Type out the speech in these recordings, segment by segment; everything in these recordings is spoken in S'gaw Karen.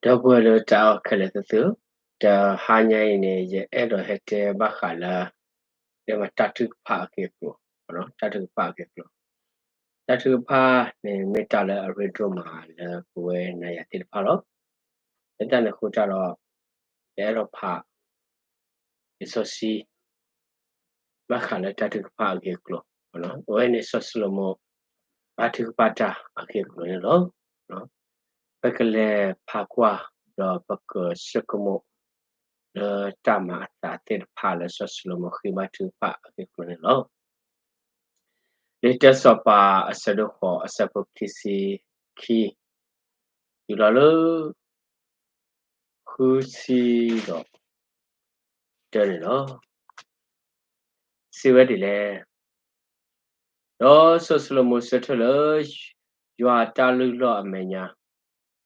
ဒီပုၢ်ဝဲၢ်လၢတၢ်အဲၣ်ခဲလၢာ်သ့ၣ်ဧၢ, တဟါညါအံၤန့ၣ် ယအဲၣ်ဒိးဟဲတဲဘၣ်ဃးလၢ တဲမးတၢ်ထုကဖၣ်အဂ့ၢ်အကျိၤ, တၢ်ထုကဖၣ်အဂ့ၢ်အကျိၤ, တၢ်ထုကဖၣ်န့ၣ်မ့ၢ်တၢ်လၢအရ့ဒိၣ်မးလၢပဝဲနၤယၤသ့ၣ်တဖၣ်လီၤ. လၢတၢ်န့ၣ်အဃိတၢ်ဒီး ယအဲၣ်ဒိးဖး လံာ်စီဆှံ ဘၣ်ဃးလၢတၢ်ထုကဖၣ်အဂ့ၢ်အကျိၤ, အဝဲန့ၣ်စီၤၡလိၤမိၣ် ဘါထုကဖၣ်တၢ်အဂ့ၢ်အကျိၤန့ၣ်လီၤ. ပကလဲၤဖးကွၢ် ဒီးပကဆိကမိၣ် လၢတၢ်မၤအသးသ့ၣ်တဖၣ်လၢစီၤၡလိၤမိၣ်ဃ့ဘါထုကဖၣ်အဂ့ၢ်အကျိၤန့ၣ်လီၤ. လံာ်တၢစီၤပၤအဆၢဒိၣ်ဃိးအဆၢဖိခံဆံခံ တုၤလီၤလၢ ဃုဆံဒီး တၢန့ၣ်လီၤ. စံးဝဲဒ်လဲၣ်, ဒီးစီၤၡလိၤမိၣ်ဆၢထၢၣ်လၢ ယွၤအတၢ်လုၢ်လီၢ်အမဲာ်ညါ,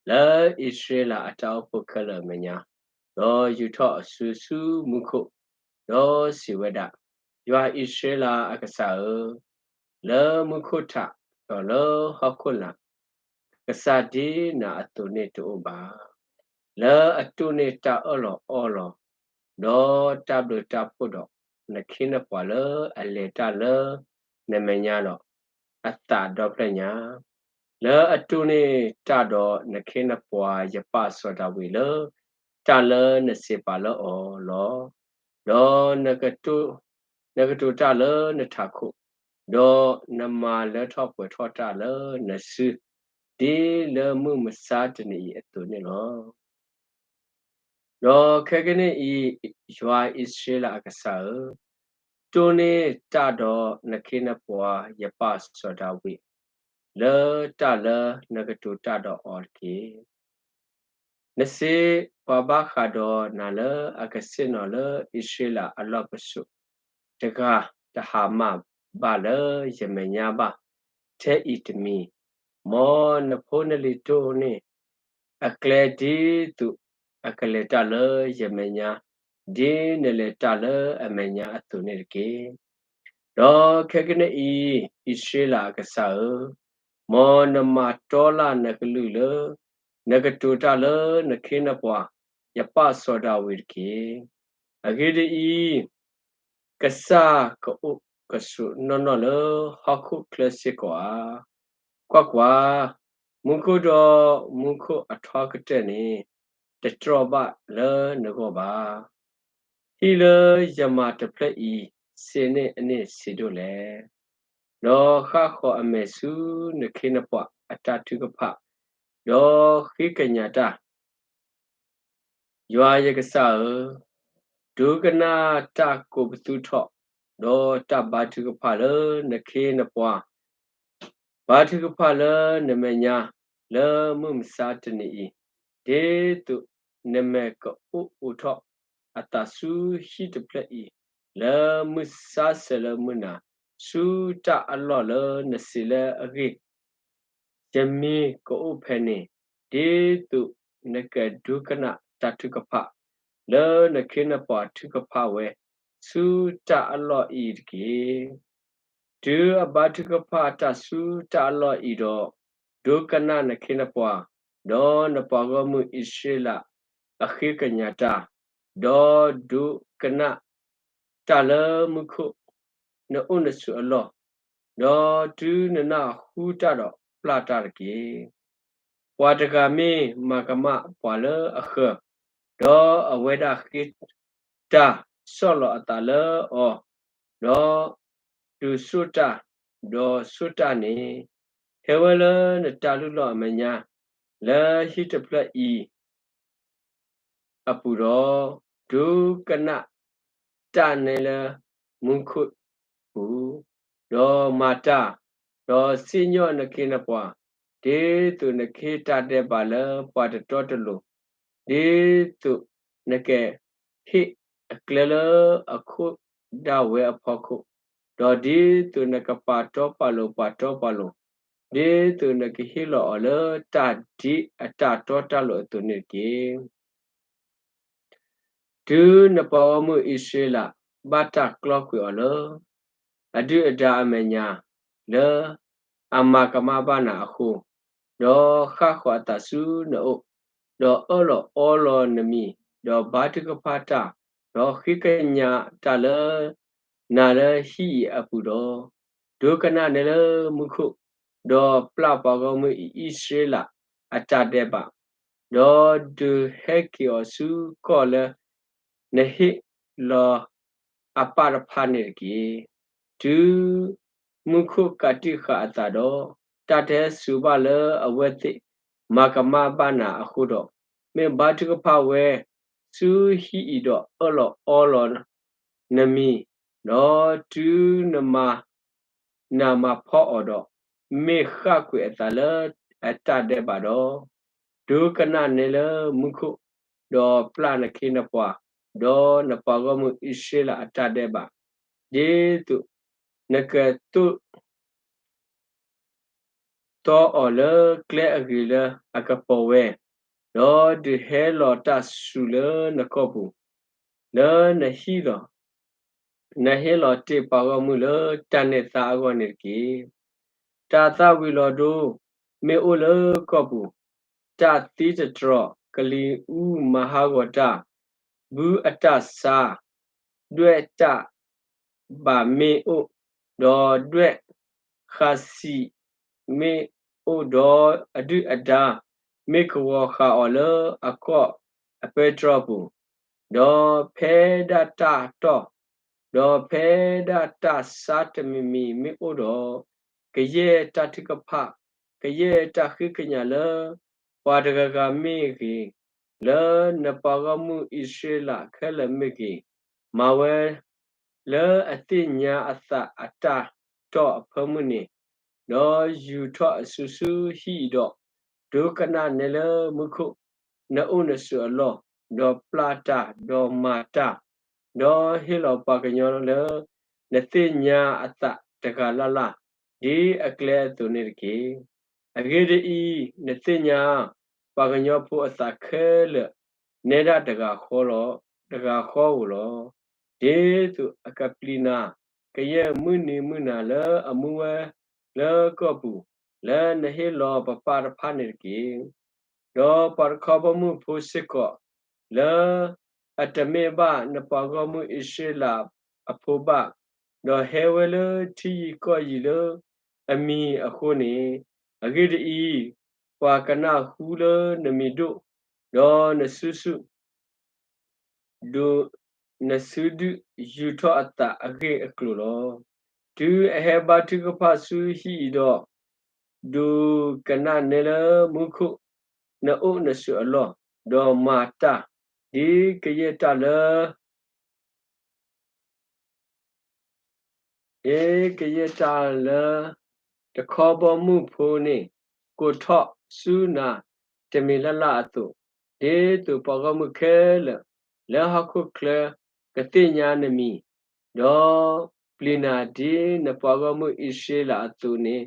လၢအံၣ်စရ့လးအတၢ်အိၣ်ဖှိၣ်ခဲလၢာ်အမဲာ်ညါ, ဒီးယူာ်ထီၣ်အစုဆူမူခိၣ်, ဒီးစံးဝဲဒၣ်, ယွၤအံၣ်စရ့လးအကစၢ်ဧၢ, လၢမူခိၣ်ထးဒီးလၢဟီၣ်ခိၣ်လာ် ကစၢ်ဒ်နၤအသိးန့ၣ်တအိၣ်ဘၣ်, လၢအတိၢ်န့ၢ်တၢ်အၢၣ်လီၤအီလီၤ, ဒီးတၢ်ဘျုးတၢ်ဖှိၣ်ဒီး နခ့နပှၤလၢအလဲၤတၢ်လၢနမဲာ်ညါဒီး အသးဒီဖျၢၣ်ညါ, လၢအတိၢ်န့ၢ်တၢ်ဒီးနခ့နပှၤယပၢ်စီၤဒၤဝံးလၢ တၢ်လၢနစံးပာ်လၢအီၤလီၤ. ဒီး နကတိၤတၢ်လၢနထးခိၣ်, ဒီးနမၤလၢထီၣ်ပှဲၤထီၣ်တၢ်လၢနစု, ဒ်လၢမုၢ်မဆါတနံၤအံၤအသိးန့ၣ်လီၤ. ဒီးခဲကနံၣ်အံၤ, ယွၤအံၣ်စရ့လးအကစၢ်ဧၢ, တိၢ်န့ၢ်တၢ်ဒီးနခ့နပှၤယပၢ်စီၤဒၤဝံး, လၢတၢ်လၢနကတိၤတၢ်ဒီးအီၤတက့ၢ်. နစံးပာ်ဘၣ်ဃးဒီးနၤလၢအကဆ့ၣ်နီၤလၢအံၣ်စရ့လးအလီၢ်ပစိာ်တဂၤ တဟးမၢ်ဘၣ်လၢယမဲာ်ညါဘၣ်ထဲအံၤတမံၤ, မ်နဖိနလံၤတိၢ်န့ၢ်အကျဲဒ်သိးအကလဲၤတၢ်လၢယမဲာ်ညါ, ဒ်နလဲၤတၢ်လၢအမဲာ်ညါအသိးန့ၣ်တက့ၢ်. ဒီးခဲကနံၣ်အံၤ, အံၣ်စရ့လးအကစၢ်ဧၢ, မ်နမၤတီလၢ်နကလုၢ်လၢ နကတိၤတၢ်လၢနခ့နပှၤ ယပၢ်စီၤဒၤဝံးတက့ၢ်. အဂ့ၢ်ဒ်အံၤ, ကစၢ်ကအိၣ်ကဆိးနီၢ်နီၢ်လၢဟီၣ်ခိၣ်ချၢစ့ၢ်ကီးဧါ. ကွၢ်ကွၢ်, မူခိၣ်ဒီးမူခိၣ်အထီကတၢၢ်န့ၣ် တတြီၢ်ဘၣ်လၢနဂီၢ်ဘၣ်. ဟံၣ်လၢယမၤတဖျၢၣ်အံၤ စ့န့ၢ်အန့ၣ်ဆံးဒိၣ်လဲၣ်. ဒီးဃၣ်ဃီၤအမဲာ်ဆူနခ့နပှၤအတၢ်ထုကဖၣ်, ဒီးဃ့ကညးတၢ် ယွၤယကစၢ်ဧၢ, ဒိကနၣ်တၢ်ကိးပသူထီၣ်, ဒီးတၢ်ဘါထုကဖၣ်လၢနခ့နပှၤ, ဘါထုကဖၣ်လၢနမဲာ်ညါ လၢမုၢ်မဆါတနံၤအံၤ, ဒ်သိးနမဲာ်ကအိၣ်အိးထီၣ်အသးဆူဟံၣ်တဖျၢၣ်အံၤ, လၢမုၢ်ဆါဆၢလၢမုၢ်နၤ, ဆူတၢ်အလီၢ်လၢနစံးလၢအဂ့ၢ် ယမံၤကအိၣ်ဖဲန့ၣ်, ဒ်သိးနကဒိကနၣ်တၢ်ထုကဖၣ်, လၢနခ့နပှၤထုကဖၣ်ဝဲ ဆူတၢ်အလီၢ်အံၤတက့ၢ်. တုၤအဘါထုကဖၣ်တၢ်ဆူတၢ်အလီၢ်အံၤဒီး, ဒိကနၣ်နခ့နပှၤ, ဒီးနပှၤဂီၢ်မုၢ်အံၣ်စရ့လးအဃ့ကညးတၢ်, ဒီးဒိကနၣ် တၢ်လၢမူခိၣ်နအိၣ်နဆိးအလီၢ်, ဒီးတုၤနနၢ်ဟူတၢ်ဒီးပျၢ်တၢ်တက့ၢ်. ပှၤတဂၤမ့ၢ်မၤကမၣ်ပှၤလၢအဃၢၤ, ဒီးအဝဲဒၣ်ဃ့တၢ်ဆီၣ်လီၤအသးလၢအီၤ, ဒီးဒုးစိာ်တၢ်, ဒီးဆိၣ်တၢ်န့ၣ်, ဟဲဝဲလၢနတၢ်လုၢ်လီၢ်အမဲာ်ညါ, လၢဟံၣ်တဖျၢၣ်အံၤ အပူၤဒီး, ဒိကနၣ်တၢ်နဲလၢမူခိၣ်ပူၤ, ဒီးမၤတၢ်, ဒီးစံၣ်ညီၣ်နခ့နပှၤ, ဒ်သိးနကဟ့ၣ်တၢ်ဒဲးဘးလၢပှၤတတီတလိၤ, ဒ်သိးနကဟ့ၣ်အကျဲလၢအခိၣ်ဒၣ်ဝဲအဖီခိၣ်, ဒီးဒ်သိးနကပာ်တီပာ်လိၤပှၤတီပှၤလိၤ, ဒ်သိးနကဟ့ၣ်လီၤအီၤလၢတၢ်ဒ်အတၢ်တီတၢ်လိၤအသိးန့ၣ်တက့ၢ်. တုၤနပှၤဂီၢ်မုၢ်အံၣ်စရ့လးဘၣ်တၢ်ကျီကွံာ်အီၤလၢအဒုၣ်အဒါအမဲာ်ညါ, လၢအမၤကမၣ်ဘၣ်နၤအဃိ, ဒီးဃၣ်ဃီၤအသးဆူနအိၣ်, ဒီးအၢၣ်လီၤအီလီၤနမံၤ, ဒီးဘါထုကဖၣ်တၢ်, ဒီးဃ့ကညးတၢ်လၢနၤလၢဟံၣ်အံၤအပူၤဒီး, ဒိကနၣ်နဲလၢမူခိၣ်, ဒီးပျၢ်ပှၤဂီၢ်မုၢ်အံၣ်စရ့လးအတၢ်ဒဲးဘး, ဒီးဒုးဟဲက့ၤအီၤဆူကီၢ်လၢ နဟ့ၣ်လီၤအပၢ်တဖၣ်န့ၣ်တက့ၢ်. တုၤမူခိၣ်ကးတံာ်ဃာ်အသးဒီး, တၢ်တဟဲစူၤဘၣ်လၢအဝဲသ့ၣ်မၤကမၣ်ဘၣ်နၤအဃိဒီး, မ့ၢ်ဘါထုကဖၣ်ဝဲဆူဟံၣ်အံၤဒီးအၢၣ်လီၤအီလီၤနမံၤ, ဒီးတုၤနမၤ နၤမၤဖီအီၤဒီး, မ့ၢ်ဃၣ်ကွံာ်အသးလၢအတၢ်ဒဲးဘးဒီး, ဒိကနၣ်နဲလၢမူခိၣ်, ဒီးပျၢ်နခ့နပှၤ, ဒီးနပှၤဂီၢ်မုၢ်အံၣ်စရ့လးအတၢ်ဒဲးဘး, ဒ်သိးနကသိၣ် သီအီၤလၢကျဲအဂ့ၤလၢအကပီၤဝဲ, ဒီးဒုးဟဲလီၤတၢ်ဆူၣ်လၢနကိာ်ပူၤ, လၢနဟ့ၣ်လီၤ နဟ့ၣ်လီၤတ့ၢ်ပှၤဂီၢ်မုၢ်လၢတၢ်န့ၢ်သါအဂီၢ်န့ၣ်တက့ၢ်. တၢ်သၣ်ဝံၤလီၤဒိ မ့ၢ်အိၣ်လၢကီၢ်ပူၤ, တၢ်သံတတြီၢ်, ကလံၤအူမၤဟးဂီၤတၢ်, ဘုအတၢ်ဆါ, ဒွဲၣ်တၢ်ဘၣ်မ့ၢ်အိၣ်, ဒီးဒွဲၣ်ဃးဆံးမ့ၢ်အိၣ်, ဒီးအဒုၣ်အဒါ မ့ၢ်ကဝီၤဃာ်အီၤလၢအကီၢ်အပဲတြီပူၤ, ဒီးဖဲဒၣ်တၢ်တီၢ်, ဒီးဖဲဒၣ်တၢ်ဆါတမံၤမံၤမ့ၢ်အိၣ်ဒီး, ကယဲၢ်တၢ်ထုကဖၣ်, ကယဲၢ်တၢ်ဃ့ကညးလၢ ပှၤတဂၤဂၤမ့ၢ်ဂ့ၤ, လၢနပှၤဂီၢ်မုၢ်အံၣ်စရ့လးခဲလၢာ်မ့ၢ်ဂ့ၤ, မၤဝဲ လၢအသ့ၣ်ညါအသးအတၢ်တီၢ်အဖၢမုၢ်န့ၣ်, ဒီးယူာ်ထီၣ်အစုဆူဟံၣ်အံၤဒီး, ဒိကနၣ်နဲလၢမူခိၣ်, နအိၣ်နဆိးအလီၢ်, ဒီးပျၢ်တၢ်, ဒီးမၤတၢ်, ဒီးဟ့ၣ်လီၤပှၤကညီလၢနသ့ၣ်ညါအသးတဂၤလၢ်လၢ်, ဒ်အကျဲအသိးန့ၣ်တက့ၢ်. အဂ့ၢ်ဒ်အံၤ, နသ့ၣ်ညါ ပှၤကညီဖိအသးခဲလၢာ် နဲဒၣ်တဂၤဃီလီၤ, တဂၤဃီဧိၤလီၤ. ဒ်သိးအကပျံၤနၤ ကယဲၢ်မုၢ်နံၤမုၢ်နၤလၢအမူဝဲလၢကီၢ်ပူၤ, လၢနဟ့ၣ်လီၤပပၢ်တဖၣ်န့ၣ်တက့ၢ်. ဒီးပှၤတခီဘီမုၢ်ဖိစ့ၢ်ကီး လၢအတမ့ၢ်ဘၣ်နပှၤဂီၢ်မုၢ်အံၣ်စရ့လးအဖိဘၣ်, ဒီးဟဲဝဲလၢထံယံၤကီၢ်ယံၤလၢအမံၤအဃိန့ၣ်, အဂ့ၢ်ဒ်အံၤ, ပှၤကနၢ်ဟူလၢနမံၤဒိၣ်, ဒီးနစုဆူၣ် ဒိးနစုဒုးယူာ်ထီၣ်အသးအဂ့ၢ်အကျိၤလီၤ. တုၤအဟဲဘါထုကဖၣ်ဆူဟံၣ်အံၤဒီး, ဒိးကနၣ်နဲလၢမူခိၣ်, နအိၣ်နဆိးအလီၢ်, ဒီးမၤတၢ်, ဒ်ကယဲၢ်တၢ်လၢ ဒ်ကယဲၢ်တၢ်လၢ တခီဘီမုၢ်ဖိန့ၣ် ကိးထီၣ်ဆူနၤတမံၤလၢ်လၢ်အသိး, ဒ်သိးပှၤဂီၢ်မုၢ်ခဲလၢာ် လၢဟီၣ်ခိၣ်ချၢကသ့ၣ်ညါနမံၤ, ဒီးပျံၤနၤဒ်နပှၤဂီၢ်မုၢ်အံၣ်စရ့လးအသိးန့ၣ်,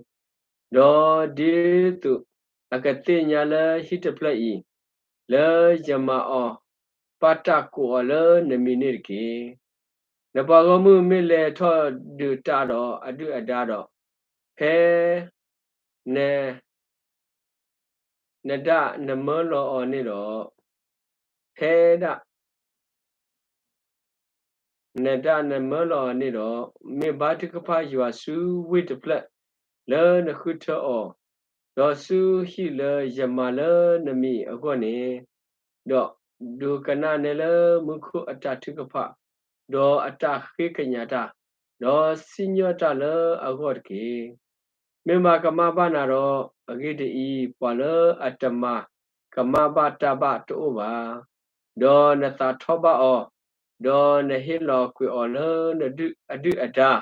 ဒီးဒ်သိးအကသ့ၣ်ညါလၢဟံၣ်တဖျၢၣ်အံၤ, လၢယမၤအီၤ ဘၣ်တၢ်ကိးအီၤလၢနမံၤန့ၣ်တက့ၢ်. နပှၤဂီၢ်မုၢ်မ့ၢ်လဲၤထီၣ်ဒုးတၢ်ဒီးအဒုၣ်အဒါဒီး, ဖဲ န နဒၣ်နမၢလီၤအီၤန့ၣ်ဒီး, ဖဲဒၣ် နဒၣ်နမၢလီၤအီၤန့ၣ်ဒီး, မ့ၢ်ဘါထုကဖၣ်ယွၤဆူဝ့ၢ်တဖျၢၣ်လၢနဃုထၢအီၤ, ဒီးဆူဟံၣ်လၢယမၤလၢနမံၤအဂီၢ်န့ၣ်, ဒီးဒိးကနၣ်နဲလၢမူခိၣ်အတၢ်ထုကဖၣ်, ဒီးအတၢ်ဃ့ကညးတၢ်, ဒီးစံၣ်ညီၣ်တၢ်လၢအဂီၢ်တက့ၢ်. မ့ၢ်မၤကမၣ်ဘၣ်နၤဒီး, အဂ့ၢ်ဒ်အံၤ, ပှၤလၢအတမၤကမၣ်ဘၣ်တၢ်ဘၣ်တအိၣ်ဘၣ်. ဒီးနသးထီၣ်ဘၣ်အီၤ, ဒီးနဟ့ၣ်လီၤကွံာ်အီၤလၢအဒုၣ်အဒါ,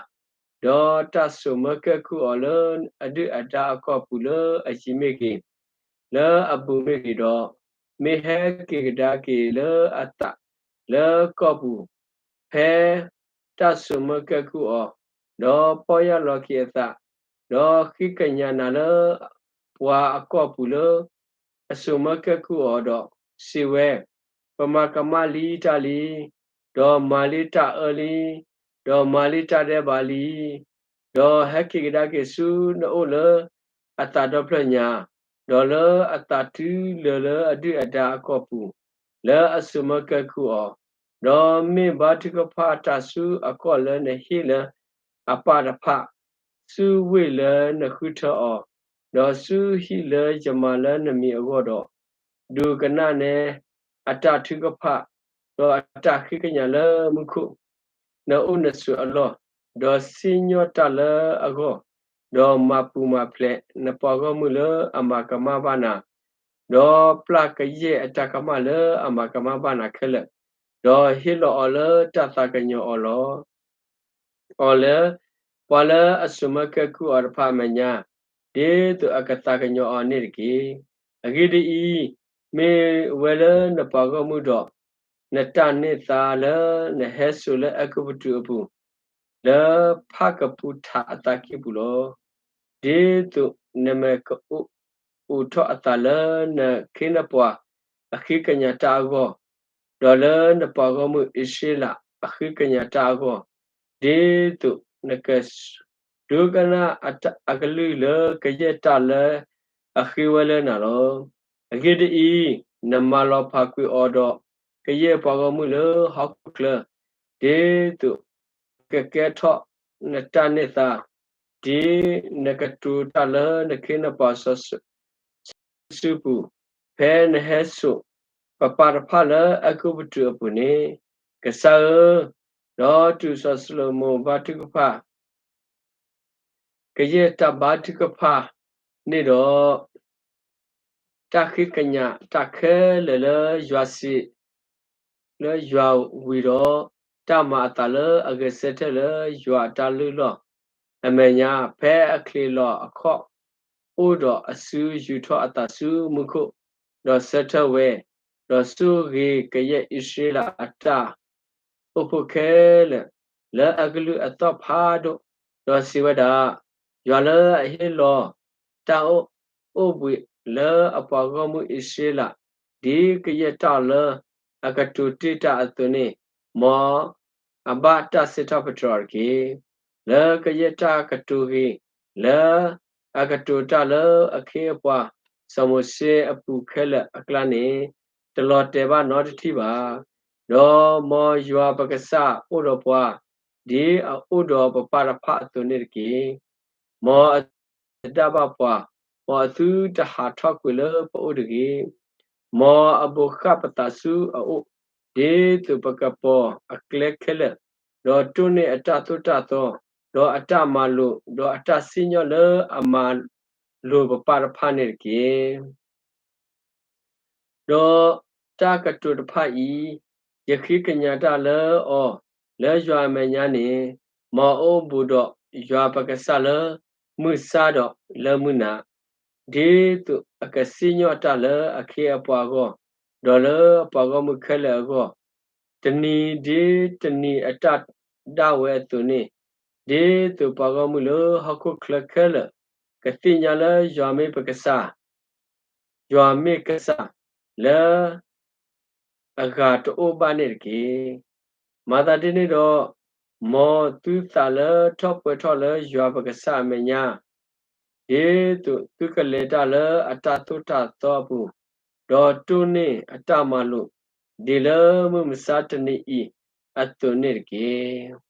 ဒီးတၢ်စိာ်မၢကဲကုၢ်အီၤလၢအဒုၣ်အဒါအကီၢ်ပူၤလၢအယံၤမ့ၢ်ဂ့ၤ, လၢအဘူးမ့ၢ်ဂ့ၤဒီး, မ့ၢ်ဟဲက့ၤကဒါက့ၤလၢအသးလၢကီၢ်ပူၤ, ဖဲ တၢ်စိာ်မၢကဲကုၢ်အီၤ, ဒီးပီၢ်ယၢ်လီၤက့ၤအသး, ဒီးဃ့ကညးနၤလၢပှၤအကီၢ်ပူၤလၢအစိာ်မၢကဲကုၢ်အီၤဒီးစံးဝဲ, ပမၤကမၣ်လံတၢ်လံ, ဒီးမၤလံတၢ်အၢလံ, ဒီးမၤလံတၢ်ဒဲးဘးလံ, ဒီးဟဲက့ၤကဒါက့ၤဆူနအိၣ်လၢအသးဒီဖျၢၣ်ညါ ဒီးလၢအသးတုၤလၢာ်လၢအဒုၣ်အဒါအကီၢ်ပူၤ, လၢအစိာ်မၢကဲကုၢ်အီၤ, ဒီးမ့ၢ်ဘါထုကဖၣ်တၢ်ဆူအကီၢ်လၢနဟ့ၣ်လၢအပၢ်တဖၣ်, ဆူဝ့ၢ်လၢနဃုထၢအီၤ, ဒီးဆူဟံၣ်လၢယမၤလၢနမံၤအဂီၢ်ဒီး, ဒိကနၣ်နဲအတၢ်ထုကဖၣ်, ဒီးအတၢ်ဃ့ကညးလၢမူခိၣ်, နအိၣ်နဆိးအလီၢ်, ဒီးစံၣ်ညီၣ်တၢ်လၢအဂီၢ်, ဒီးမၤပူၤမၤဖျဲးနပှၤဂီၢ်မုၢ်လၢအမၤကမၣ်ဘၣ်နၤ, ဒီးပျၢ်ကယဲၢ်အတၢ်ကမၣ်လၢအမၤကမၣ်ဘၣ်နၤခဲလၢာ်, ဒီးဟ့ၣ်လီၤအီၤလၢတၢ်သးကညီၤအီၤလီၤ. အီၤလၢ ပှၤလၢအစိာ်မၢကဲကုၢ်အီၤတဖၣ်အမဲာ်ညါ, ဒ်သိးအကသးကညီၤအီၤန့ၣ်တက့ၢ်. အဂ့ၢ်ဒ်အံၤ, မ့ၢ်ဝဲလၢနပှၤဂီၢ်မုၢ်ဒီး နတၢ်န့ၢ်သါလၢနဟဲစိာ်လၢအဲၤကူပတူးအပူၤ, လၢဖၣ်ကပူၤထးအသးကံၢ်ပူၤလီၤ. ဒ်သိးနမဲာ်ကအိၣ်အိးထီၣ်အသးလၢနခ့နပှၤအဃ့ကညးတၢ်အဂီၢ်, ဒီးလၢနပှၤဂီၢ်မုၢ်အံၣ်စရ့လးအဃ့ကညးတၢ်အဂီၢ်, ဒ်သိးနက ဒိကနၣ်အကလုၢ်လၢကယဲၢ်တၢ်လၢအဃ့ဝဲလၢနၤလီၤ. အဂ့ၢ်ဒ်အံၤ, နမၤလီၤဖးကွံာ်အီၤဒီး ကယဲၢ်ပှၤဂီၢ်မုၢ်လၢဟီၣ်ခိၣ်ချၢ, ဒ်သိးကကဲထီၣ်နတၢ်န့ၢ်သါ, ဒ်နကတိၤတၢ်လၢနခ့နပှၤစီၤစုၤပူၤ, ဖဲနဟဲစိာ်ပပၢ်တဖၣ်လၢအဲၤကူပတူးအပူၤန့ၣ်, ကစၢ်ဧၢ, ဒီးတုၤစီၤၡလိၤမိၤဘါထုကဖၣ် ကယဲၢ်တၢ်ဘါထုကဖၣ်န့ၣ်ဒီး တၢ်ဃ့ကညးတၢ်ခဲလၢာ်လၢယွၤစံး လၢယွၤဝံၤဒီး, တၢ်မၤအသးလၢအဂဲၤဆၢထၢၣ်လၢယွၤအတၢ်လုၢ်လီၢ်အမဲာ်ညါ, ဖဲအချံးလီၤအခီၣ် အိၣ်ဒီးအစုယူာ်ထီၣ်အသးဆူမူခိၣ်, ဒီးဆၢထၢၣ်ဝဲ, ဒီးဆိၣ်ဂ့ၤကယဲၢ်အံၣ်စရ့လးအတၢ် အိၣ်ဖှိၣ်ခဲလၢာ် လၢအကလုၢ်အသီၣ်ဖးဒိၣ်, ဒီးစံးဝဲဒၣ်, ယွၤလၢအဟ့ၣ်လီၤတၢ်အိၣ်ဘှံးလၢအပှၤဂီၢ်မုၢ်အံၣ်စရ့လး, ဒ်ကယဲၢ်တၢ်လၢအကတိၤတ့ၢ်တၢ်အသိးန့ၣ်, မ်အဘၣ်တၢ်စံးထီၣ်ပတြၢၤအီၤတက့ၢ်. လၢကယဲၢ်တၢ်ကတိၤဂ့ၤ လၢအကတိၤတၢ်လၢအခ့အပှၤ စီၤမိၤၡ့အပူၤခဲလၢာ်အကျါန့ၣ်, တလီၤတဲာ်ဘၣ်နီတထံၣ်ဘၣ်. ဒီးမ်ယွၤပကစၢ်အိၣ်ဒီးပှၤ, ဒ်အအိၣ်ဒီးပပၢ်တဖၣ်အသိးန့ၣ်တက့ၢ်. မ်အသုတဒၣ်ဘၣ်ပှၤ, မ်အသုတဟးထီၣ်ကွံာ်လၢပအိၣ်တဂ့ၤ. မ်အဘိးဃၣ်ပသးဆူအအိၣ်, ဒ်သိးပကပီၤအကျဲခဲလၢာ်, ဒီးတိၢ်န့ၢ်အတၢ်သိၣ်တၢ်သီ, ဒီးအတၢ်မၤလိာ်, ဒီးအတၢ်စံၣ်ညီၣ်လၢအမၤလိာ်ပပၢ်တဖၣ်န့ၣ်တက့ၢ်. ဒီးတၢ်ကတိၤတဖၣ်အံၤ, ယဃ့ကညးတၢ်လၢအီၤ, လၢယွၤအမဲာ်ညါန့ၣ်, မ်အအိၣ်ဘူးဒီးယွၤပကစၢ်လၢမုၢ်ဆါဒီးလၢမုၢ်နၤ, ဒ်သိးအကစံၣ်ညီၣ်တၢ်လၢအခ့အပှၤအဂီၢ်, ဒီးလၢအပှၤဂီၢ်မုၢ်ခဲလၢာ်အဂီၢ်, တနံၤဒ်တနံၤအတၢ်ဒၣ်ဝဲအသိးန့ၣ်, ဒ်သိးပှၤဂီၢ်မုၢ်လၢဟီၣ်ခိၣ်ချၢခဲလၢာ် ကသ့ၣ်ညါလၢယွၤမ့ၢ်ပကစၢ်, ယွၤမ့ၢ်ကစၢ်လၢအဂၤတအိၣ်ဘၣ်န့ၣ်တက့ၢ်. မၤသးဒ်န့ၣ်ဒီး, မ်သုသးလၢထီၣ်ပှဲၤထီၣ်လၢယွၤပကစၢ်အမဲာ်ညါ, ဒ်သိးသုကလဲၤတၢ်လၢအတၢ်သိၣ်တၢ်သီအပူၤ, ဒီးတိၢ်န့ၢ်အတၢ်မၤလိာ်, ဒ်လၢမုၢ်မဆါတနံၤအံၤအသိးန့ၣ်တက့ၢ်.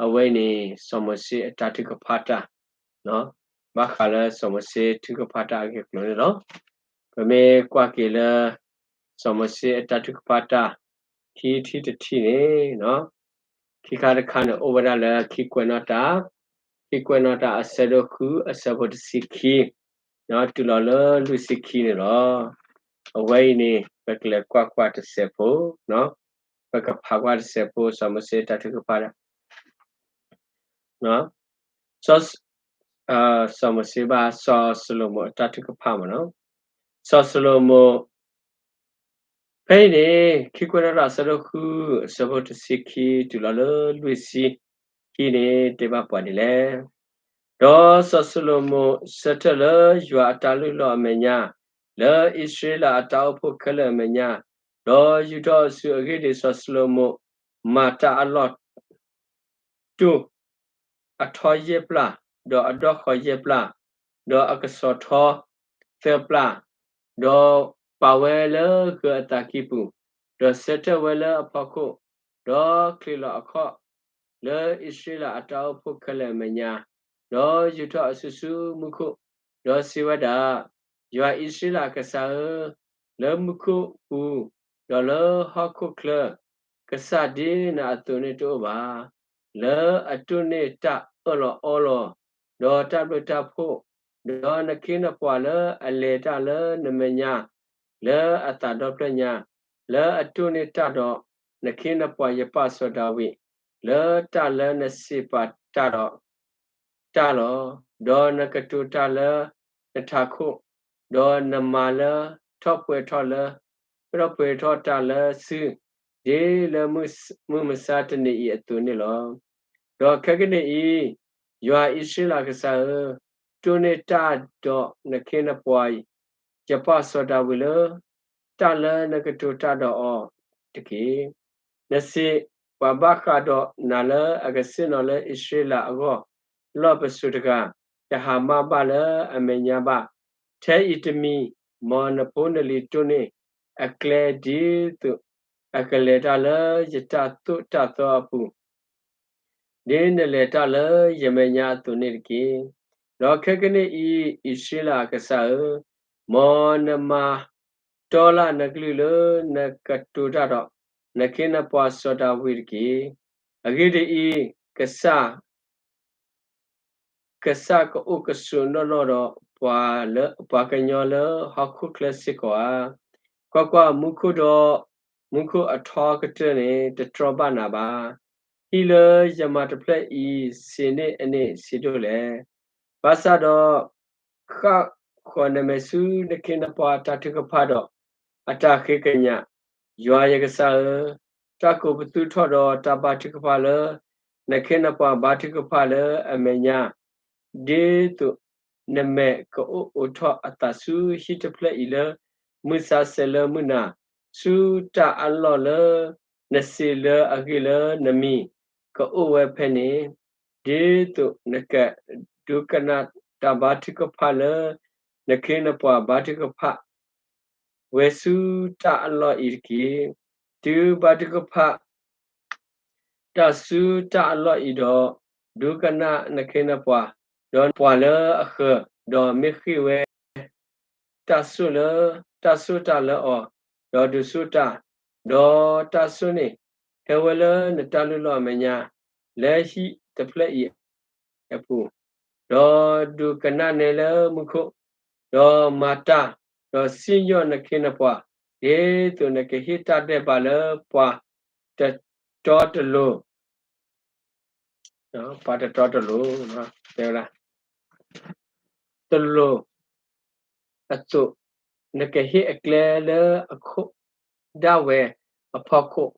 အဝဲအံၤန့ၣ် စီၤမိၤၡ့အတၢ်ထုကဖၣ်တၢ်, ဘၣ်ဃးလၢစီၤမိၤၡ့ထုကဖၣ်တၢ်အဂ့ၢ်အကျိၤန့ၣ်လီၤ. ပမ့ၢ်ကွၢ်က့ၤလၢ စီၤမိၤၡ့အတၢ်ထုကဖၣ်တၢ် ခံထံၣ်တထံၣ်န့ၣ်, ခံခါတခါန့ၣ် အိၣ်ဝဲဒၣ်လၢခံကွဲးနီၣ်တၢ်, ခံကွဲးနီၣ်တၢ်အဆၢဒိၣ်ဃု အဆၢဖိတဆံခံ တုၤလီၤလၢလွံၢ်ဆံခံန့ၣ်လီၤ. အဝဲအံၤန့ၣ် ပကလဲၤကွၢ်ကွၢ်တစဲးဖိ, ပကဖးကွၢ်တစဲးဖိ စီၤမိၤၡ့တၢ်ထုကဖၣ်တၢ် စီၤ, စီၤမိၤၡ့ဘၣ် စီၤၡလိၤမိၤအတၢ်ထုကဖၣ်မ့ၢ်နီၤ, စီၤၡလိၤမိၤ ဖဲအံၤန့ၣ် ခံကွဲးနီၣ်တၢ်အဆၢဒိၣ်ဃု အဆၢဖိတဆံခံ တုၤလီၤလၢလွံၢ်ဆံခံန့ၣ် တဲဘၣ်ပှၤဒ်လဲၣ်. ဒီးစီၤၡလိၤမိၤဆၢထၢၣ်လၢယွၤအတၢ်လုၢ်လီၢ်အမဲာ်ညါ, လၢအံၣ်စရ့လးအတၢ်အိၣ်ဖှိၣ်ခဲလၢာ်အမဲာ်ညါ, ဒီးယူာ်ထီၣ်အစုအဂ့ၢ်ဒ်စီၤၡလိၤမိၤမၤတၢ်အလီၢ် တိၢ်အထီယဲၢ်ပျၢ်, ဒီးအဒီၣ်ဃီၤယဲၢ်ပျၢ်, ဒီးအကဆီၣ်ထီ သၢပျၢ်, ဒီးပာ်ဝဲလၢဂၢၤအသးကံၢ်ပူၤ, ဒီးဆၢထၢၣ်ဝဲလၢအဖီခိၣ်, ဒီးချံးလီၤအခီၣ် လၢအံၣ်စရ့လးအတၢ်အိၣ်ဖှိၣ်ခဲလၢာ်အမဲာ်ညါ, ဒီးယူာ်ထီၣ်အစုဆူမူခိၣ်, ဒီးစံးဝဲဒၣ်, ယွၤအံၣ်စရ့လးကစၢ်ဧၢ, လၢမူခိၣ်ပူၤ, ဒီးလၢဟီၣ်ခိၣ်ချၢ, ကစၢ်ဒ်နၤအသိးန့ၣ်တအိၣ်ဘၣ်, လၢအတိၢ်န့ၢ်တၢ်အၢၣ်လီၤအီလီၤ, ဒီးတၢ်ဘျုးတၢ်ဖှိၣ်, ဒီးနခ့နပှၤလၢအလဲၤတၢ်လၢနမဲာ်ညါ, လၢအသးဒီဖျၢၣ်ညါ, လၢအတိၢ်န့ၢ်တၢ်ဒီးနခ့နပှၤယပၢ်စီၤဒၤဝံး, လၢတၢ်လၢနစံးပာ်တၢ်ဒီး တၢ်လီၤ. ဒီးနကတိၤတၢ်လၢနထးခိၣ်, ဒီးနမၤလၢထီၣ်ပှဲၤထီၣ်လၢ, ထီၣ်ပှဲၤထီၣ်တၢ်လၢစု, ဒ်လၢမုၢ်မဆါတနံၤအံၤအသိးန့ၣ်လီၤ. ဒီးခဲကနံၣ်အံၤ, ယွၤအံၣ်စရ့လးကစၢ်ဧၢ, တိၢ်န့ၢ်တၢ်ဒီးနခ့နပှၤ ယပၢ်စီၤဒၤဝံးလၢ တၢ်လၢနကတိၤတၢ်ဒီးအီၤတက့ၢ်. နစံးပှၤဘၣ်ဃးဒီးနၤလၢအကစံၣ်ညီၣ်လၢအံၣ်စရ့လးအဂီၢ်, လီၢ်ပစိာ်တဂၤ, တဟါမၢ်ဘၣ်လၢအမဲာ်ညါဘၣ်. ထဲအံၤတမံၤ, မ်နဖိနလံၤတိၢ်န့ၢ်အကျဲဒ်သိးအကလဲၤတၢ်လၢယတၢ်သိၣ်တၢ်သီအပူၤ ဒ်နလဲၤတၢ်လၢယမဲာ်ညါအသိးန့ၣ်တက့ၢ်. ဒီးခဲကနံၣ်အံၤ, အံၣ်စရ့လးအကစၢ်ဧၢ, မ်နမၤတီလၢ်နကလုၢ်လၢနကတိၤတၢ်ဒီးနခ့နပှၤစီၤဒၤဝံးတက့ၢ်. အဂ့ၢ်ဒ်အံၤ, ကစၢ် ကစၢ်ကအိၣ်ကဆိးနီၢ်နီၢ်ဒီးပှၤကညီလၢဟီၣ်ခိၣ်ချၢစ့ၢ်ကီးဧါ. ကွၢ်ကွၢ်, မူခိၣ်ဒီး မူခိၣ်အထီကတၢၢ်န့ၣ် တတြီဘၣ်နၤဘၣ်. ဟံၣ်လၢယမၤတဖျၢၣ်အံၤ ဆံးန့ၢ်အန့ၣ်ဆံးဒိၣ်လဲၣ်. ဘၣ်ဆၣ်ဒီး ဃၣ်ဃီၤနမဲာ်ဆူနခ့နပှၤအတၢ်ထုကဖၣ်ဒီးအတၢ်ဃ့ကညး, ယွၤယကစၢ်ဧၢ, တၢ်ကိးပသူထီၣ်ဒီးတၢ်ဘါထုကဖၣ်လၢ နခ့နပှၤဘါထုကဖၣ်လၢအမဲာ်ညါ, ဒ်သိးနမဲာ်ကအိၣ်အိးထီၣ်အသးဆူဟံၣ်တဖျၢၣ်အံၤလၢ မုၢ်ဆါဆဲးလၢမုၢ်နၤ, ဆူတၢ်အလီၢ်လၢနစံးလၢအဂ့ၢ်လၢနမံၤကအိၣ်ဝဲဖဲန့ၣ်, ဒ်သိးနကဒိကနၣ်တၢ်ဘါထုကဖၣ်လၢ နခ့နပှၤဘါထုကဖၣ် ဝဲဆူတၢ်အလီၢ်အံၤတက့ၢ်. တုၤဘါထုကဖၣ် တၢ်ဆူတၢ်အလီၢ်အံၤဒီး, ဒိကနၣ်နခ့နပှၤ, ဒီးပှၤလၢအဃၢၤ, ဒီးမ့ၢ်ဃ့ၢ်ဝဲ တၢ်ဆိၣ်လၢ, တၢ်ဆိၣ်တၢ်လၢအီၤ, ဒီးဒုးဆိၣ်တၢ်, ဒီးတၢ်ဆိၣ်န့ၣ်ဟဲဝဲလၢနတၢ်လုၢ်လီၢ်အမဲာ်ညါ, လၢဟံၣ်တဖျၢၣ်အံၤအပူၤ, ဒီးဒိကနၣ်နဲလၢမူခိၣ်, ဒီးမၤတၢ်, ဒီးစံၣ်ညီၣ်နခ့နပှၤ, ဒ်သိးနကဟ့ၣ်တၢ်ဒဲးဘးလၢပှၤတတီတလိၤ ပှၤတတီတလိၤ, တဲဝဲဒၣ်, တလိၤအသိး, နကဟ့ၣ်အကျဲလၢအခိၣ်ဒၣ်ဝဲအဖီခိၣ်,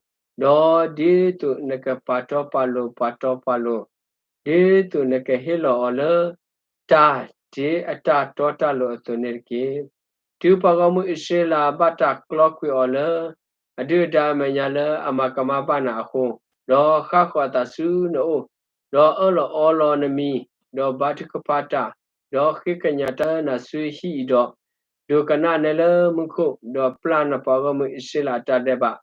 ဒီးဒ်သိးနကပာ်တီပာ်လိၤ ပာ်တီပာ်လိၤ, ဒ်သိးနကဟ့ၣ်လီၤအီၤလၢ တၢ်တ့အတၢ်တီတၢ်လိၤအသိးန့ၣ်တက့ၢ်. တုၤပှၤဂီၢ်မုၢ်အံၣ်စရ့လးဘၣ်တၢ်ကျီကွံာ်အီၤလၢ အဒုၣ်အဒါအမဲာ်ညါလၢအမၤကမၣ်ဘၣ်နၤအဃိ, ဒီးဃၣ်ဃီၤအသးဆူနအိၣ်, ဒီးအၢၣ်လီၤအီလီၤနမံၤ, ဒီးဘါထုကဖၣ်တၢ်, ဒီးဃ့ကညးတၢ်လၢနၤဆူဟံၣ်အံၤဒီး, ဒိကနၣ်နဲလၢမူခိၣ်, ဒီးပျၢ်နပှၤဂီၢ်မုၢ်အံၣ်စရ့လးအတၢ်ဒဲးဘး,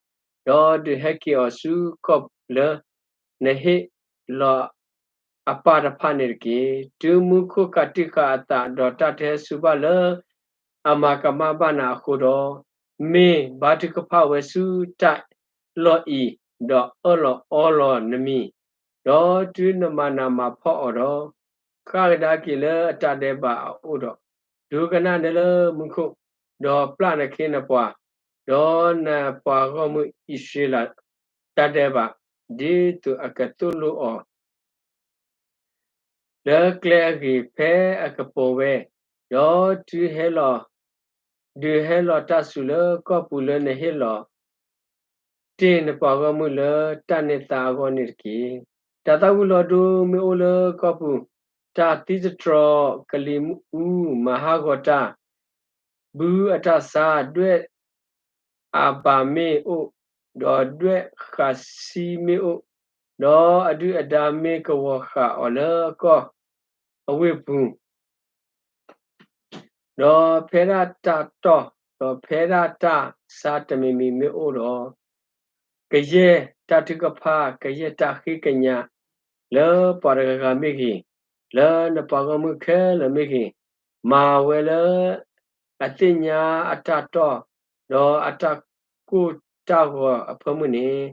ဒီးဒုးဟဲက့ၤအီၤဆူကီၢ်ပူၤလၢ နဟ့ၣ်လီၤ အပၢ်တဖၣ်န့ၣ်တက့ၢ်. တုၤမူခိၣ်ကးတံာ်ဃာ်အသး ဒီးတၢ်တဟဲစူၤဘၣ်လၢ အမၤကမၣ်ဘၣ်နၤအဃိဒီး, မ့ၢ်ဘါထုကဖၣ်ဝဲဆူတၢ်လီၢ်အံၤ, ဒီးအၢၣ်လီၤအီလီၤနမံၤ, ဒီးတုၤနမၤနးမၤဖှီၣ်အီၤဒီး, ဃၣ်ကဒါက့ၤလၢအတၢ်ဒဲးဘးအအိၣ်ဒီး, ဒိကနၣ်နဲလၢမူခိၣ်, ဒီးပျၢ်နခ့နပှၤ, ဒီးနပှၤဂီၢ်မုၢ်အံၣ်စရ့လး တၢ်ဒဲးဘး, ဒ်သိးအကသိၣ်လိအီၤ လၢကျဲအဂ့ၤဖဲအကပီၤဝဲ, ဒီးတုၤဟဲလီၤ, ဒုးဟဲလီၤတၢ်ဆူၣ်လၢကီၢ်ပူၤလၢနဟ့ၣ်လီၤတ့ၢ်နပှၤဂီၢ်မုၢ်လၢတၢ်န့ၢ်သါအဂီၢ်န့ၣ်တက့ၢ်. တၢ်သၣ်ဝံၤလီၤဒိမ့ၢ်အိၣ်လၢကီၢ်ပူၤ, တၢ်သံသတြီၤကလံၤအူမၤဟးဂီၤတၢ်, ဘုအတၢ်ဆါဒွဲၣ်အဘးမ့ၢ်အိၣ်, ဒီးဒွဲၣ်ဃးဆံမ့ၢ်အိၣ်, ဒီးအဒုၣ်အဒါမ့ၢ်ကဝီၤဃာ်အီၤလၢကီၢ်အဝ့ၢ်ပူၤ, ဒီးဖဲဒၣ်တၢ်တီၢ်, ဒီးဖဲဒၣ်တၢ်ဆါတမံၤမံၤမ့ၢ်အိၣ်ဒီး, ကယဲၢ်တၢ်ထုကဖၣ်, ကယဲၢ်တၢ်ဃ့ကညး လၢပှၤတဂၤဂၤမ့ၢ်ဂ့ၤ, လၢနပှၤဂီၢ်မုၢ်ခဲလၢာ်မ့ၢ်ဂ့ၤ, မၤဝဲလၢ အသ့ၣ်ညါအတၢ်တီၢ်, ဒီးအတၢ်ကိၢ်တၢ်ဂီၤအဖၢမုၢ်န့ၣ်,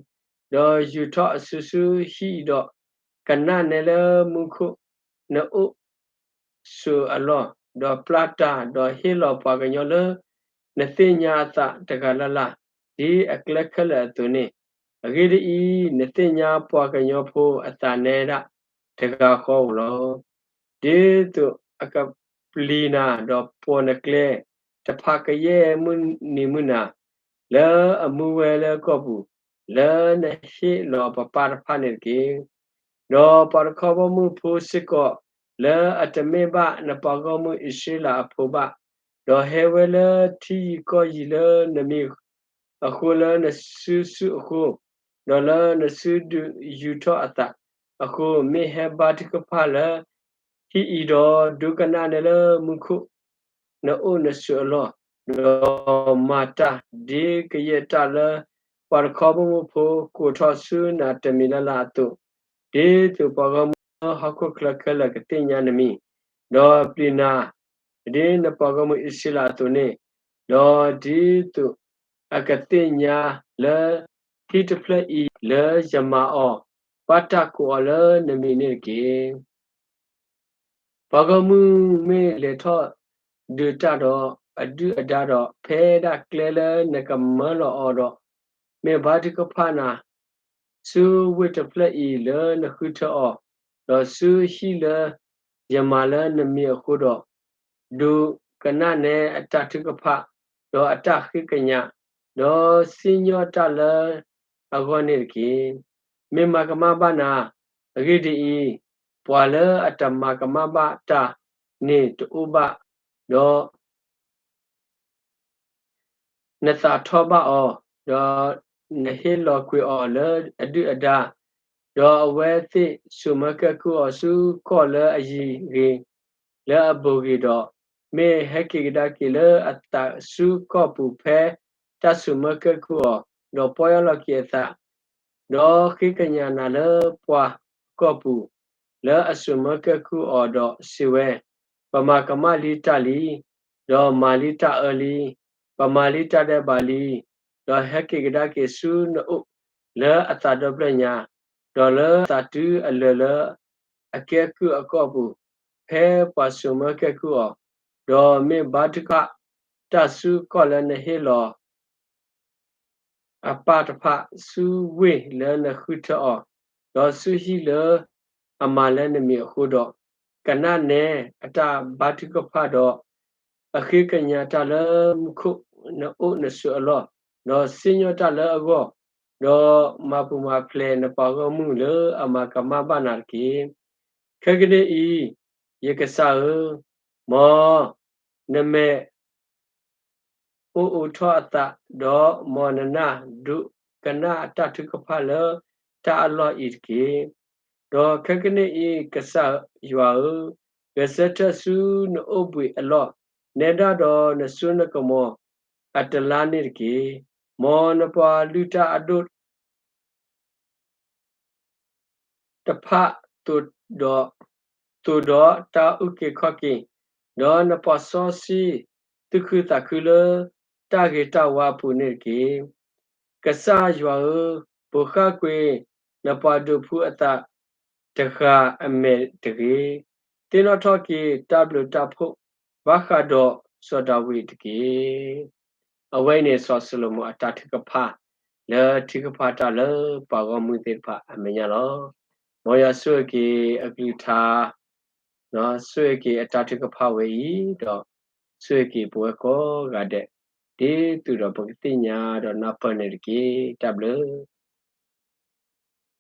ဒီးယူာ်ထီၣ်အစုဆူဟံၣ်အံၤဒီး, ကနၣ်နဲလၢမူခိၣ်နအိၣ် စိၤအလီၢ်, ဒီးပျၢ်တၢ်, ဒီးဟ့ၣ်လီၤပှၤကညီလၢ နသ့ၣ်ညါအသးတဂၤလၢ်လၢ်, ဒ်အကျဲခဲလၢာ်အသိးန့ၣ်, အဂ့ၢ်ဒ်အံၤ, နသ့ၣ်ညါပှၤကညီဖိအသးနဲဒၣ်တဂၤဃီဧိၤလီၤ. ဒ်သိးအကပျံၤနၤ, ဒီးပိာ်နကျဲတဖၣ်ကယဲၢ်မုၢ်နံၤမုၢ်နၤ, လၢအမူဝဲလၢကီၢ်ပူၤ, လၢနဟ့ၣ်လီၤပပၢ်တဖၣ်န့ၣ်တက့ၢ်. ဒီးပှၤတခီဘီမုၢ်ဖိစ့ၢ်ကီး, လၢအတမ့ၢ်ဘၣ်နပှၤဂီၢ်မုၢ်အံၣ်စရ့လးအဖိဘၣ်, ဒီးဟဲဝဲလၢထံယံၤကီၢ်ယံၤလၢနမံၤအဃိလၢနစုဆူၣ်အဃိ, ဒီးလၢနစုဒုးယူာ်ထီၣ်အသးအဃိ, မ့ၢ်ဟဲဘါထုကဖၣ်လၢ ဟံၣ်အံၤဒီး, ဒိကနၣ်နဲလၢမူခိၣ်နအိၣ်နစိၤအလီၢ်, ဒီးမၤတၢ်ဒ်ကယဲၢ်တၢ်လၢ ပှၤတခီဘီမုၢ်ဖိကိးထီၣ်ဆူနၤတမံၤလၢ်လၢ်အသိး, ဒ်သိးပှၤဂီၢ်မုၢ်လၢဟီၣ်ခိၣ်ချၢခဲလၢာ်ကသ့ၣ်ညါနမံၤ, ဒီးပျံၤနၤ, ဒ်နပှၤဂီၢ်မုၢ်အံၣ်စရ့လးအသိးန့ၣ်, ဒီးဒ်သိးအကသ့ၣ်ညါလၢ ဟံၣ်တဖျၢၣ်အံၤလၢယမၤအီၤ, ဘၣ်တၢ်ကိးအီၤလၢနမံၤန့ၣ်တက့ၢ်. ပှၤဂီၢ်မုၢ်မ့ၢ်လဲၤထီၣ်ဒုးတၢ်ဒီးအဒုၣ်အဒါဒီး, ဖဲဒၣ်ကျဲလၢနကမၢလီၤအီၤဒီး, မ့ၢ်ဘါထုကဖၣ်နၤ ဆူဝ့ၢ်တဖျၢၣ်အံၤလၢနဃုထၢအီၤ, ဒီးဆူဟံၣ်လၢယမၤလၢနမံၤအဃိဒီး, ဒိကနၣ်နဲအတၢ်ထုကဖၣ်, ဒီးအတၢ်ဃ့ကညး, ဒီးစံၣ်ညီၣ်တၢ်လၢအဂီၢ်န့ၣ်တက့ၢ်. မ့ၢ်မၤကမၣ်ဘၣ်နၤ, အဂ့ၢ်ဒ်အံၤ, ပှၤလၢအတမၤကမၣ်ဘၣ်တၢ်န့ၣ်တအိၣ်ဘၣ်, ဒီး နသးထီၣ်ဘၣ်အီၤ, ဒီးနဟ့ၣ်လီၤကွံာ်အီၤလၢအဒုၣ်အဒါ, ဒီးအဝဲသ့ၣ်စိာ်မၢကဲကုၢ်အီၤဆူကီၢ်လၢအယံၤဂ့ၤ, လၢအဘူးဂ့ၤဒီး, မ့ၢ်ဟဲက့ၤကဒါက့ၤလၢအသးဆူကီၢ်ပူၤဖဲတၢ်စိာ်မၢကဲကုၢ်အီၤ, ဒီးပီၢ်ယၢ်လီၤက့ၤအသး ဒီးဃ့ကညးနၤလၢပှၤကီၢ်ပူၤလၢအစိာ်မၢကဲကုၢ်အီၤဒီးစံးဝဲ, ပမၤကမၣ်လံတၢ်လံ, ဒီးမၤလံတၢ်အၢလံ, ပမၤလံတၢ်ဒဲးဘးလံ, ဒီးဟဲက့ၤကဒါက့ၤဆူနအိၣ်လၢအသးဒီဖျၢၣ်ညါ, ဒီးလၢသးတုၤအလၢာ်လၢအကဲကုၢ်အကီၢ်ပူၤ, ဖဲပှၤစိာ်မၢကဲကုၢ်အီၤ, ဒီးမ့ၢ်ဘါထုကဖၣ်တၢ်ဆူကီၢ်လၢနဟ့ၣ်လီၤ အပၢ်တဖၣ်ဆူဝ့ၢ်လၢနဃုထၢအီၤ, ဒီးဆူဟံၣ်လၢအမၤလၢနမံၤအဃိဒီး, ကနၣ်နဲအတၢ်ဘါထုကဖၣ်ဒီး, အဃ့ကညးတၢ်လၢမူခိၣ်နအိၣ်နဆိးအလီၢ်, ဒီးစံၣ်ညီၣ်တၢ်လၢအဂီၢ်, ဒီးမၤပူၤမၤဖျဲးနပှၤဂီၢ်မုၢ်လၢအမၤကမၣ်ဘၣ်နၤတက့ၢ်. ခဲကနံၣ်အံၤ, ယကစၢ်ဧၢ, မ် နမဲာ် အိၣ်အိးထီၣ်အသး, ဒီးမ်နနၢ်ဒိးကနၣ်အတၢ်ထုကဖၣ်လၢတၢ်အလီၢ်အံၤတက့ၢ်. ဒီးခဲကနံၣ်အံၤ, ကစၢ်ယွၤဧၢ, ဂဲၤဆၢထၢၣ်ဆူနအိၣ်ဘှံးအလီၢ်, နဲဒၣ်ဒီးနစိနကမီၤအတလါန့ၣ်တက့ၢ်. မ်နပှၤလုၢ်တၢ်အဒိၣ် တဖၣ်သိးဒီး, သိးဒီးတၢ်အုၣ်က့ၤခီၣ်က့ၤ, ဒီးနပှၤစီဆှံသူၣ်ခုသးခုလၢတၢ်ဂ့ၤတၢ်ဝါအပူၤန့ၣ်တက့ၢ်. ကစၢ်ယွၤဧၢ, ပိာ်ဃာ်ကွံာ်နပှၤဒိးဖုအသးတဂၤအမဲာ်တဂ့ၤ. သ့ၣ်နီၣ်ထီၣ်က့ၤတၢ်ဘျုးတၢ်ဖှိၣ်ဘၣ်ဃးဒီးစီၤဒၤဝံးတက့ၢ်. အဝဲအံၤန့ၣ် စီၤၡလိၤမိၤအတၢ်ထုကဖၣ် လၢထုကဖၣ်တၢ်လၢပှၤဂီၢ်မုၢ်သ့ၣ်တဖၣ်အမဲာ်ညါလီၤ. မ်ယွၤဆိၣ်ဂ့ၤက့ၤအကလုၢ်ကထါ, ဆိၣ်ဂ့ၤက့ၤအတၢ်ထုကဖၣ်ဝဲအံၤ, ဒီးဆိၣ်ဂ့ၤက့ၤပဝဲကိးဂၤဒဲး, ဒ်သိးဒီးပကသ့ၣ်ညါဒီးနၢ်ပၢၢ်န့ၣ်တက့ၢ်. တၢ်ဘျုး